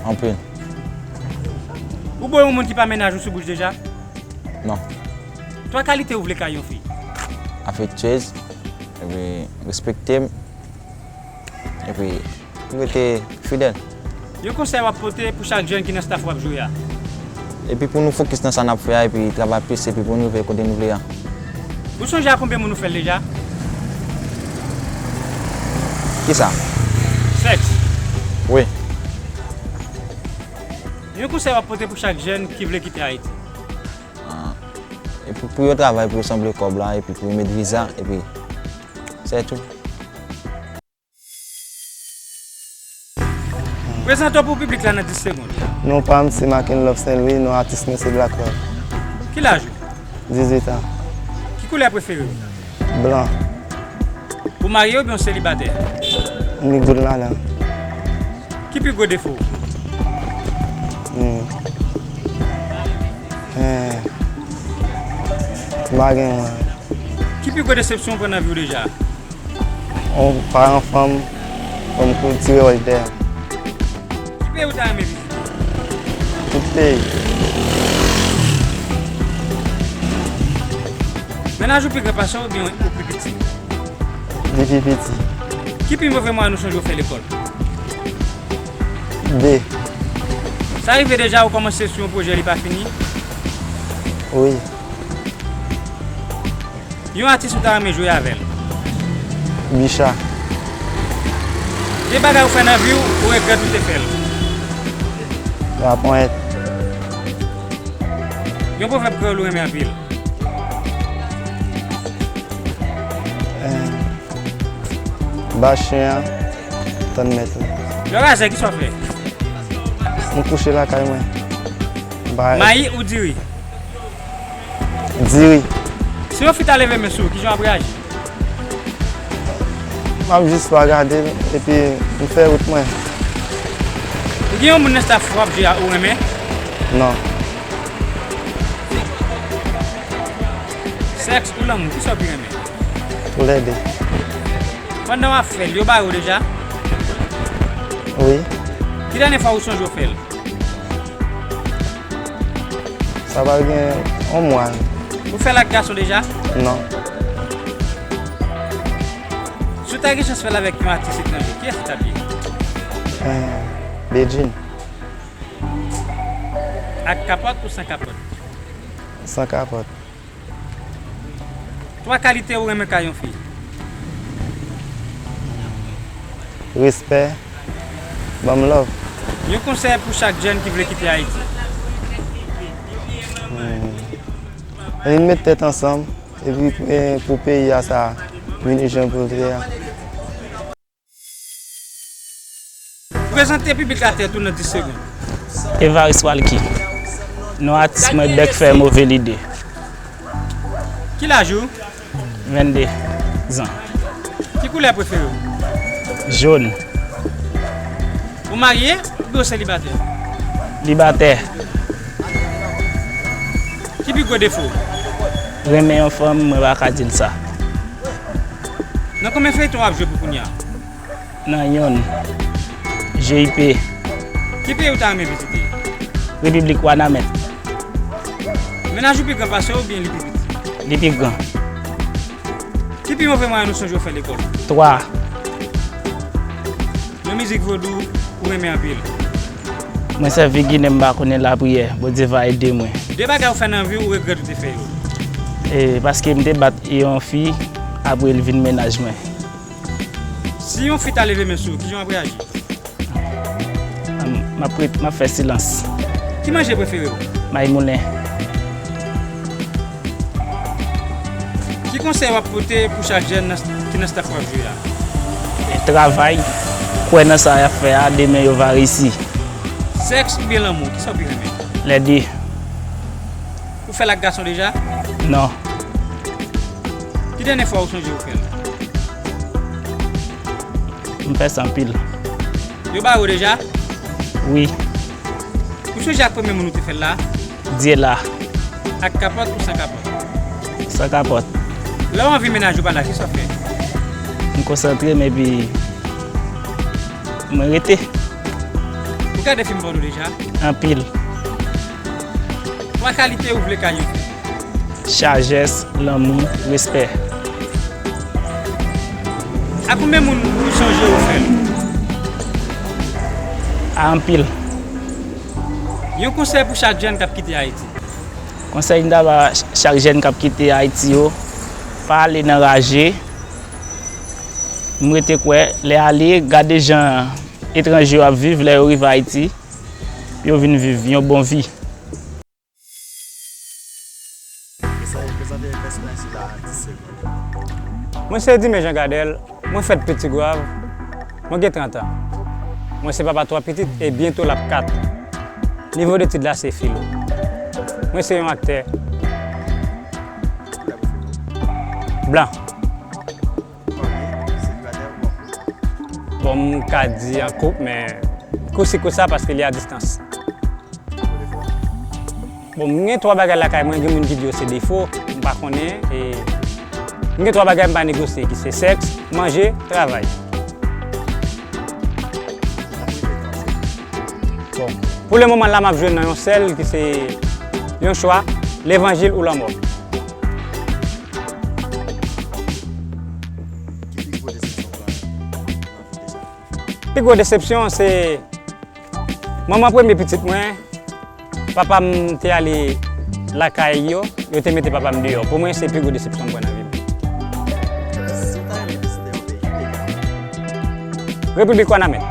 Anpil. Ou bo yon moun ki pa mennaj ou sou bouch deja? Non. Twa kalite ou vle kay yon fi? Afektyez, epi respekte m, epi rete fidèl. Yon konsèy w ap pote pou chak jèn ki nan staff w ap jwe a? Epi pou nou fokis nan sa n ap fè a, epi travay plis, epi pou nou rive kote nou vle a. Ou sonje a konbyen moun ou fè l deja? Kisa? Sèks. Wi. Yon konsèy w ap pote pou chak jèn ki vle kite Ayiti? Ah. Epi pou yo travay, pou yo sanble kòb la, epi pou yo met viza, epi se tou. Prezante w pou piblik la nan dis segonn. Non pa m se Makenlove Saint Louis, non atis mwen se Black Love. Ki laj ou? Dizuit an. Ki koulè prefere w? Blan. Ou marye oubyen w selibatè? M li goud ladan. Ki pi gwo defo w? Hmm. Eh. M pa gen yon. Ki pi gwo desepsyon w pran nan vi w deja? Yon paran fanm, fanm kou ti rewòl tè. Ki peyi w ta renmen vizite? Tout peyi. Mennaj ou pi gran pase w oubyen ou pi piti? Li pi piti. Ki pi move mwayen ou sonje w fè lekòl? De. Sa rive deja ou kòmanse sou yon pwojè li pa fini? Wi. Yon atis ou ta renmen jwe avè l? Bicha. De bagay ou fè nan vi w, ou regrèt ou te fè l? Laponyèt. Yon pwovèb kreyòl ou renmen anpil? Eh, ba chen an, tann mèt li. Lè w razè, kisa w fè? M kouche lakay mwen. M pa... Mayi ou diri? Diri. Si yon fi ta leve men sou ou, kijan w ap reyaji? M ap jis pa gade l, epi m fè wout mwen. Ou gen yon moun nan staff ou ap jwe a ou renmen? Non. Sèks ou lanmou, kisa w pi renmen? Toulède. Pandan w ap fè l, yo bare w deja? Wi. Ki dènye fwa ou sonje w fè l? Sa pral gen yon mwa. Ou fè l ak gason deja? Non. Si w ta gen chans fè l avèk yon atis etranje, kiyès li t ap ye? Eh, Bedjine. Ak kapòt ou san kapòt? San kapòt. Twa kalite ou renmen kay yon fi? Respè, ban m love. Yon konsèy pou chak jèn ki vle kite Ayiti. Hmm. Ann met tèt ansanm epi, eh, pou peyi a sa vini jan pou l te ye a. Prezante piblik la tèt ou nan dis segonn. Evariste Walky. Non atis mwen, Bèk Fè Move Lide. Ki laj ou? Vennde zan. Ki koulè prefere w? Jòn. Ou marye oubyen w selibatè? Selibatè. Ki pi gwo defo w? Renmen yon fanm, mwen pa ka di l sa. Nan konbyen feyton w ap jwe pou kounye a? Nan yonn. G I P. Ki peyi w ta renmen vizite? Repiblik Wanament. Mennaj ou pi gran pase w oubyen li pi piti? Li pi gran. Ki pi move mwayen ou sonje w fè lekòl? Twa. Yon mizik vodou ou renmen anpil? Mwen sèvi Ginen, m pa konnen lapriyè. Bondye va ede mwen. De bagay ou fè nan vi w ou regrèt ou te fè yo? E, paske m te bat yon fi, apre l vin mennaj mwen. Si yon fi ta leve men sou ou, kijan w ap reyaji? M, m ap ret, m ap fè silans. Ki manje prefere w? Mayi moulen. Ki konsèy w ap pote pou chak jèn nan, ki nan staff w ap jwe a? Travay, kwè nan sa y ap fè a, demen yo va reyisi. Sèks oubyen lanmou, kisa w pi renmen? Lè de. Ou fè l ak gason deja? Non. Ki dènye fwa ou sonje ou fè l? M fè sa anpil. Yo bare w deja? Wi. Ou sonje ak premye moun ou te fè l la? Dye la. Ak kapòt ou san kapòt? San kapòt. Lè w anvi mennaj ou pa la, kisa w fè? M konsantre m epi mwen rete. Ou gade fim pòno deja? Anpil. Twa kalite ou vle kay yon fi? Sajès, lanmou, respè. A konbyen moun ou sonje ou fè l? A anpil. Yon konsèy pou chak jèn k ap kite Ayiti. Konsèy m ta ba ch-, chak jèn k ap kite Ayiti yo, pa ale nan raje. M rete kwè, lè ale, gade jan etranje yo ap viv, lè yo rive Ayiti, yo vin viv yon bon vi. Prezante pèsonaj sila an dis segonn. Mwen se Edime Jean Gardel, mwen fèt Pitigwav, mwen gen trant an. Mwen se papa twa pitit e byento l ap kat. Nivo detid la se filo. Mwen se yon aktè. Blan. Marye, selibatè ou an koup? Bon, m ka di an koup, men kousi kousa paske li a distans. Bon, m gen twa bagay lakay mwen, gen moun ki di yo se defo, m pa konnen. E m gen twa bagay m pa negosye, ki se sèks, manje, travay. Bon, pou le moman la, m ap jwe nan yon sèl ki se yon chwa, levanjil ou lanmò. Pi gwo desepsyon se manman premye pitit mwen, papa m te ale lakay yo, yo te mete papa m deyò. Pou mwen, se pi gwo desepsyon m pran nan vi m. Si w ta renmen vizite yon peyi, ki peyi? Repiblik Wanament.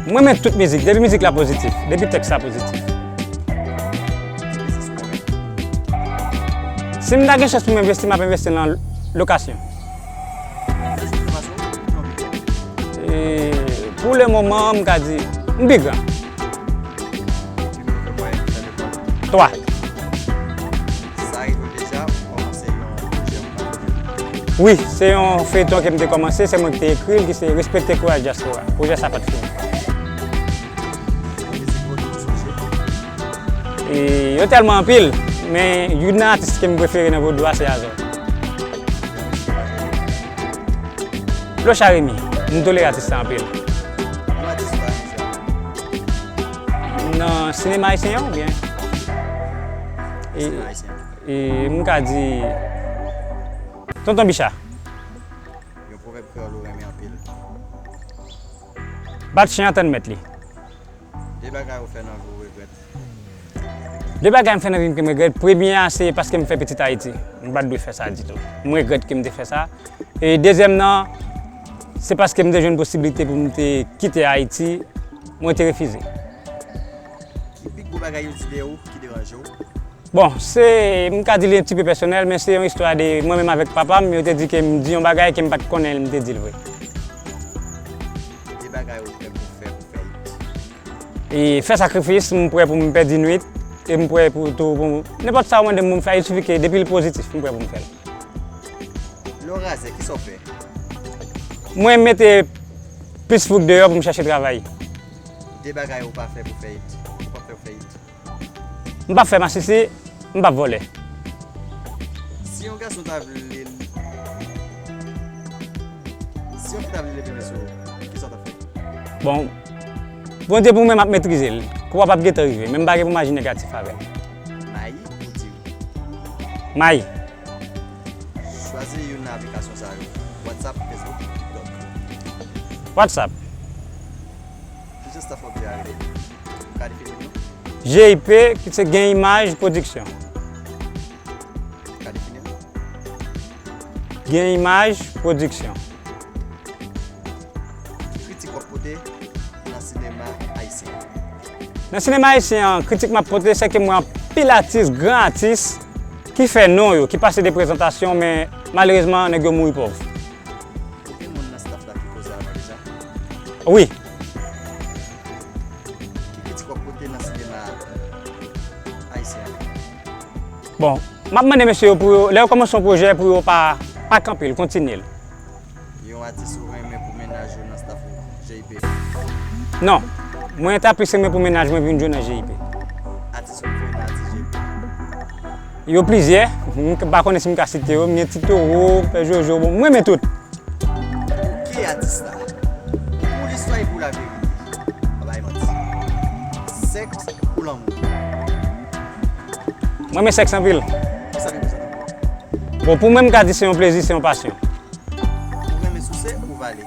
Mwen renmen tout mizik, depi mizik la pozitif, depi tèks la pozitif. Si m ta gen chans pou m envesti, m ap envesti nan lokasyon. E, pou le moman, m ka di, m pi gran. Twa. Sa rive w deja kòmanse yon pwojè ou pa fini? Wi, se yon feyton ke m te kòmanse, se mwen ki te ekri l, ki se Respekte Kouraj Dyaspora. Pwojè sa pa t fini. Ki mizik vodou ou sonje? E, yo tèlman anpil, men youn nan atis ke m prefere nan vodou a se Azò. Locha Remy, m tolere atis la anpil. Yon atis ou pa renmen jwe avè l? Nan sinema ayisyen an oubyen? E, sinema ayisyen an. E, m ka di Tonton Bicha. Yon pwovèb kreyòl ou renmen anpil? Bat chen an tann mèt li. De bagay ou fè nan vi w ou regrèt? De bagay m fè nan vi m ke m regrèt. Premye a, se paske m fè pitit Ayiti. M pa t dwe fè sa ditou. M regrèt ke m te fè sa. E dezyèm nan, se paske m te jwenn posiblite pou m te kite Ayiti, mwen te refize. Ki pi gwo bagay yo di de ou ki deranje w? Bon, se, m ka di li yon ti pe pèsonèl, men se yon istwa de mwen menm avèk papa m, yo te di ke m di yon bagay ke m pa t konnen m te di l vre. De bagay ou prè pou fè pou fè it? E fè sakrifis, m prè pou m pèdi nwit, e m prè pou tou, pou nenpòt sa ou mande m pou m fè, il suffit ke depi l pozitif, m prè pou m fè l. Lè w razè, kisa w fè? Mwen mete plis fouk deyò pou m chache travay. De bagay ou pa fè pou fè it, ou p ap fè pou fè it? M p ap fè masisi, m p ap vòlè. Si yon gason ta vle, si yon fi ta vle leve men sou ou, kisa w t ap fè? Bon, Bondye pou mwen, m ap metrize l. Kou a p ap gentan rive, men m pa gen pou m aji negatif avè l. Mayi ou diri? Mayi. Chwazi youn nan aplikasyon sa yo, WhatsApp, Facebook, TikTok. WhatsApp. Kijan staff w ap jere avè l? Ou ka defini l non? G I P, ki se Gen Imaj Pwodiksyon. Ou ka defini l? Gen Imaj Pwodiksyon. Ki kritik w ap pote nan sinema ayisyen an? Nan sinema ayisyen an, kritik m ap pote, se ke m wè anpil atis, gran atis, ki fè non yo, ki pase de prezantasyon, men malerezman, nèg yo mouri pòv. Ou gen moun nan staff la ki koze avè w deja? Wi. Ki kritik w ap pote nan sinema ayisyen an? Bon, m ap mande mesye yo pou yo, lè yo kòmanse yon pwojè, pou yo pa, pa kanpe l, kontinye l. Yon atis ou renmen pou mennaj ou nan staff ou, G I P? Non. Mwen ta plis renmen pou mennaj mwen vin jwe nan G I P. Atis ou prefere nan atis G I P? Yo plizyè. M pa konnen si m ka site yo. M gen Ti Toro, Pè Jojo. Bon, mwen renmen tout. Ou ki atis la? Pou listwa e pou laverite. Pa bay manti. Sèks ou lanmou? Mwen renmen sèks anpil. Kisa ki reprezante pou ou? Bon, pou mwen, m ka di se yon plezi, se yon pasyon. Ou renmen souse ou vale?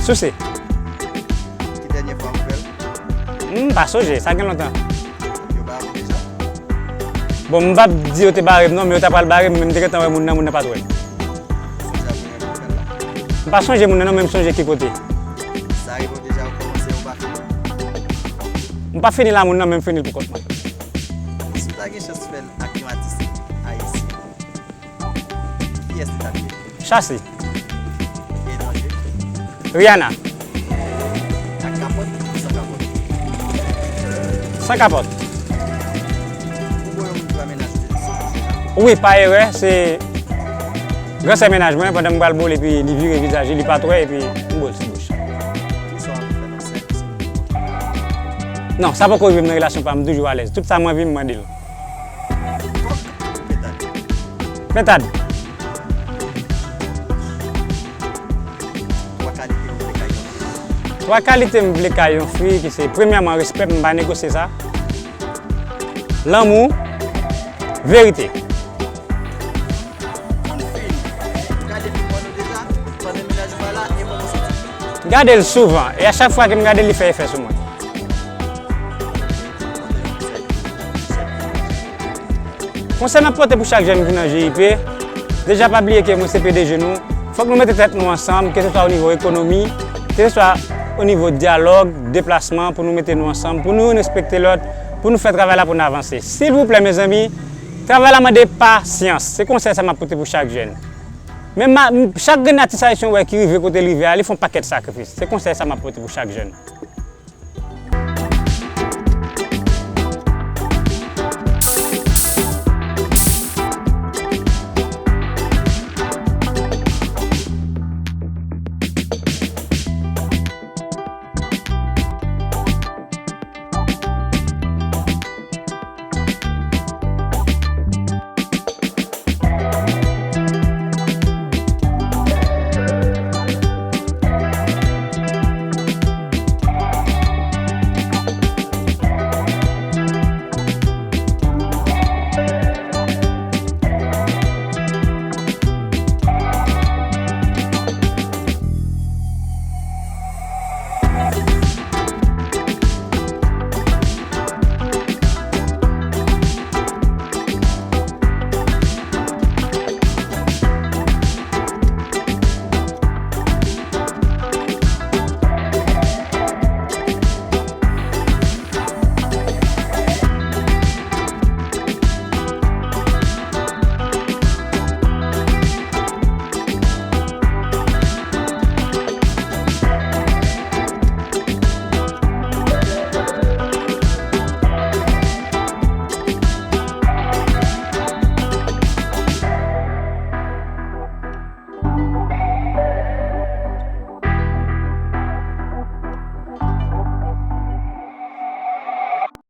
Souse. Ki dènye fwa ou fè l? M pa sonje, sa gen lontan. Yo bare w deja? Bon, m p ap di yo te bare m non, men yo ta pral bare m, men m te gentan wè moun nan, moun nan pa t wè m. Ou sonje a premye fwa ou fè l la? M pa sonje moun nan non, men m sonje ki kote. Sa rive w deja ou kòmanse ou pa fini? M pa fini lamoun nan, men m fini l pou kont mwen. Si w ta gen chans fè l ak yon atis ayisyen, kiyès li t ap ye? Shassy. Etranje? Rihanna. Ak kapòt ou san kapòt? San kapòt. Ou bon yon moun ki pa mennaj ou te di se pou jwe la? Wi, pa erè, se Gran sè mennaj mwen, pandan m pral bo l epi li vire vizaj li, li pa t wè epi m bo l sou bouch. Kisa w ap fè nan sèks? Non, sa poko rive m nan relasyon pa m, m toujou alèz. Tout sa m anvi, m mande l. Pentad. Pentad. Twa kalite ou vle kay yon fi. Twa kalite m vle kay yon fi, ki se, premyèman, respè, m pa negosye sa. Lanmou, verite. Konn fin gade fim pòno deja pandan mennaj ou pa la e pandan w soti? M gade l souvan, e a chak fwa ke m gade l, li fè efè sou mwen. Konsèy m ap pote pou chak jèn ki nan G I P, deja pa bliye ke mwen se P D G nou. Fòk nou mete tèt nou ansanm, keseswa o nivo ekonomi, keseswa o nivo dyalòg, deplasman, pou nou mete nou ansanm, pou nou youn respekte lòt, pou nou fè travay la pou n avanse. Silvouplè, mezanmi, travay la mande pasyans. Se konsèy sa m ap pote pou chak jèn. Men ma, m, chak grenn atis ayisyen w wè ki rive kote l rive a, li fè yon pakèt sakrifis. Se konsèy sa m ap pote pou chak jèn.